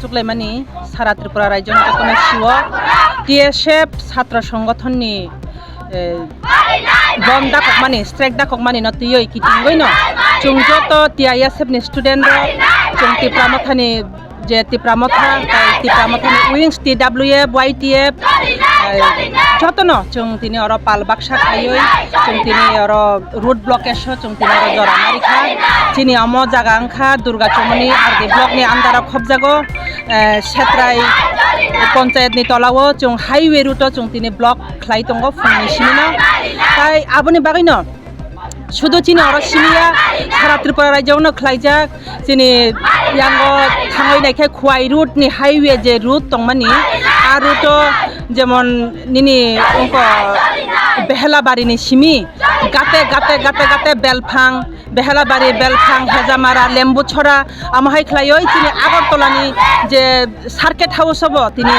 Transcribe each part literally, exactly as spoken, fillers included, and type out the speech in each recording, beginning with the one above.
Tuklaimani sara Tripura rajyoni jotono sio T S F chhatra songothonni, eh, bond dakokmani, strike dakokmani no twiwi kitingwi no chwng joto T I S F ni student rok, chwng Tipra Mothani je Tipra Motha, tai Tipra Mothani wings, T W F, Y T F, eh, jotono chwng tini oro pal baksa khaiwi chwng tini oro road blockage o chwng tini oro jora narikha. Chini omo jaga wngkha Durga Chomoni R D block ni under o khobjago, eh, Setrai Panchayat ni tola o chwng highway route o chwng tini block khlai tongo phungni simi no. Tai aboni bagwi no sudu chini oro simi ya, sara Tripura rajyo no khlaijak. Chini yango thangwi naikhe Khwai route ni highway je route tongmani, a route o jemon nini wngkha Behelabari ni simi gate gate gate gate Belphang, Behelabari, Belphang, Hejamara, Lembuchora, amo hai khlaiwi chini Agartala ni je circuit house o bo tini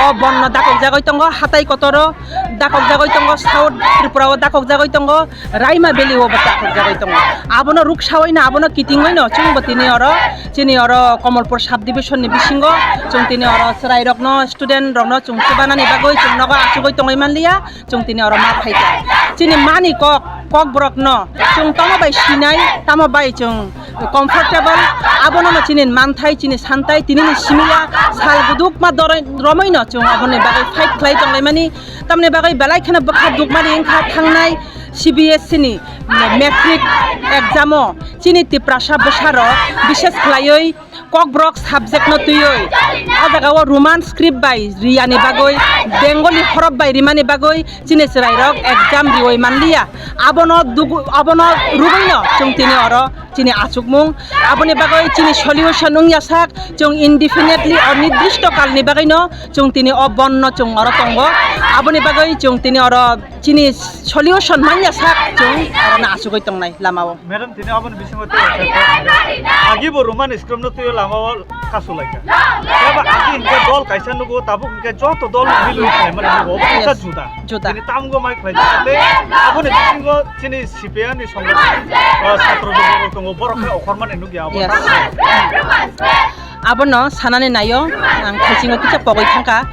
o bond no dakok jagwi tongo, hatai kotor o dakok jagwi tongo, South Tripura o dakok jagwi tongo, Raima Valley o bo dakok jagwi tongo. Abono ruksawi no, abono kitingwi no chwng bo tini oro, chini oro Kamalpur sub division ni bisingo chwng tini oro chwrai rok no, student rok no chwng chubanani bagwi chwng nogo achugwi tongwi manliya. Chwng tini oro ma phaikha. Chini mani kok, kokborok no chwng tamo bai sinai, tamo bai chwng comfortable, abono no chini manthai, chini santai, tini ni simi ya sal guduk ma doroi romoi no chwng aboni bagwi fight khlai tonglaimani. Tamni bagwi belai kheno bwkha dukmani wngkha thangnai C B S E ni matric exam o chini Tiprasa bwsarok bishes khlaiwi Kokborok subject no twiwi, o jaga o Roman script bai riyani bagwi, Bengali horof bai rimani bagwi chini chwrairok exam riwi manliya. Abono dugu, abono rwgwino chwng tini oro chini achukmung. Aboni bagwi chini solution wngya sak, chwng indefinitely, onirdisto kalni bagwino chwng tini o bond no chwng oro tongo. Aboni bagwi chwng tini oro chini solution manya sak chwng oro no achugwi tongnai lama o. Madam, tini aboni bisingo tei kaisa kok agi bo Roman script no twiwi lama o kasu laikha. Eba agi hinkhe dol kaisa nugo, tabuk hinkhe joto dol milwi khlaimani nugo, obo kaisa Yes. juda. Juda. Tini tamgo mai khlai jate, aboni bisingo chini C P I M ni songo, o, satro dol tongo, borok khe okhormani nugya abo Yes. tamo. Abono sanani naio, ang thaisingo kisa pogwi thangkha.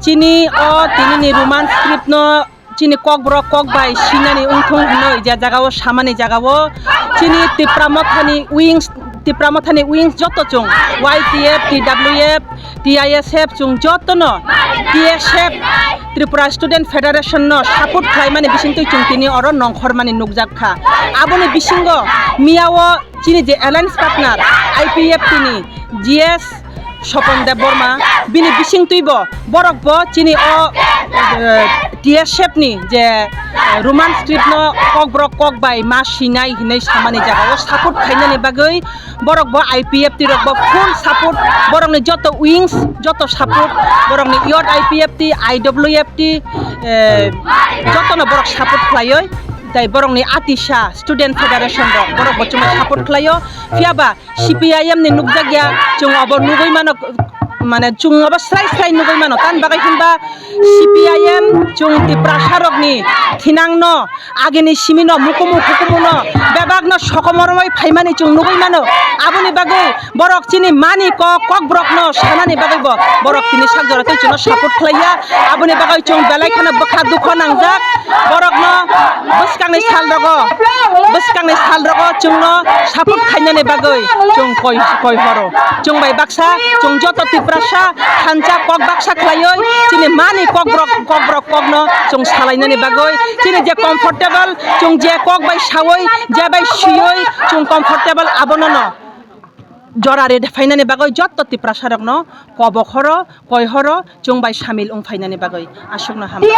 Chini o tini ni Roman script no chini kokborok kok bai sinani wngthung hinwi je jaga o samani jaga o chini Tipra Mothani wings, Tipra Mothani wings joto chwng Y T F, T W F, T I S F chwng jotono T S F, Tripura Student Federation no support khlaimani bisingtwi chwng tini oro nongkhormani nukjak kha. Aboni bisingo miya o chini je alliance partner I P F T ni G S Sopon Debbarma, bini bisingtwi bo borok bo chini o, eh, T S F ni je, eh, Roman script no kokborok kok bai ma sinai hinwi samani jaga o support khainani bagwi borok bo I P F T rok bo full support, borok ni joto wings joto support, borok ni youth I P F T, I W F T, eh, joto no borok support khlaiwi, tai borok ni atisa student federation rok borok bo chuma support khlaio. Phiya ba C P I M ni nukjakya, chwng obo nugwi mano, mane chwng obo srai srai nugwi mano. Tamni bagwi hwnba C P I M chwng Tiprasa rokni thinangno, agini simino, mukumu hukumuno, bebakno sokomormoi phaimani chwng nugwi mano. Aboni bagwi borok chini mani kok, kokborokno sanani bagwi bo borok tini sak jora tei chwngno support khlaiya. Aboni bagwi chwng belai kheno bwkha dukho nangjak. Borokno bwskangni sal rogo, bwskangni sal rogo chwngno support khainani bagwi chwng koi, koi horo. Chwng bai baksa, chwng joto Tiprasa thansa kok baksa khlaiwi chini mani kokborok, kokborok kokno chwng salainani bagwi chini je comfortable, chwng je kok bai sawi, je bai swiwi chwng comfortable abono no jora re phainani bagwi joto Tiprasa rokno kobo khoro, koi horo, chwng bai samil wng phainani bagwi aswkno hambai.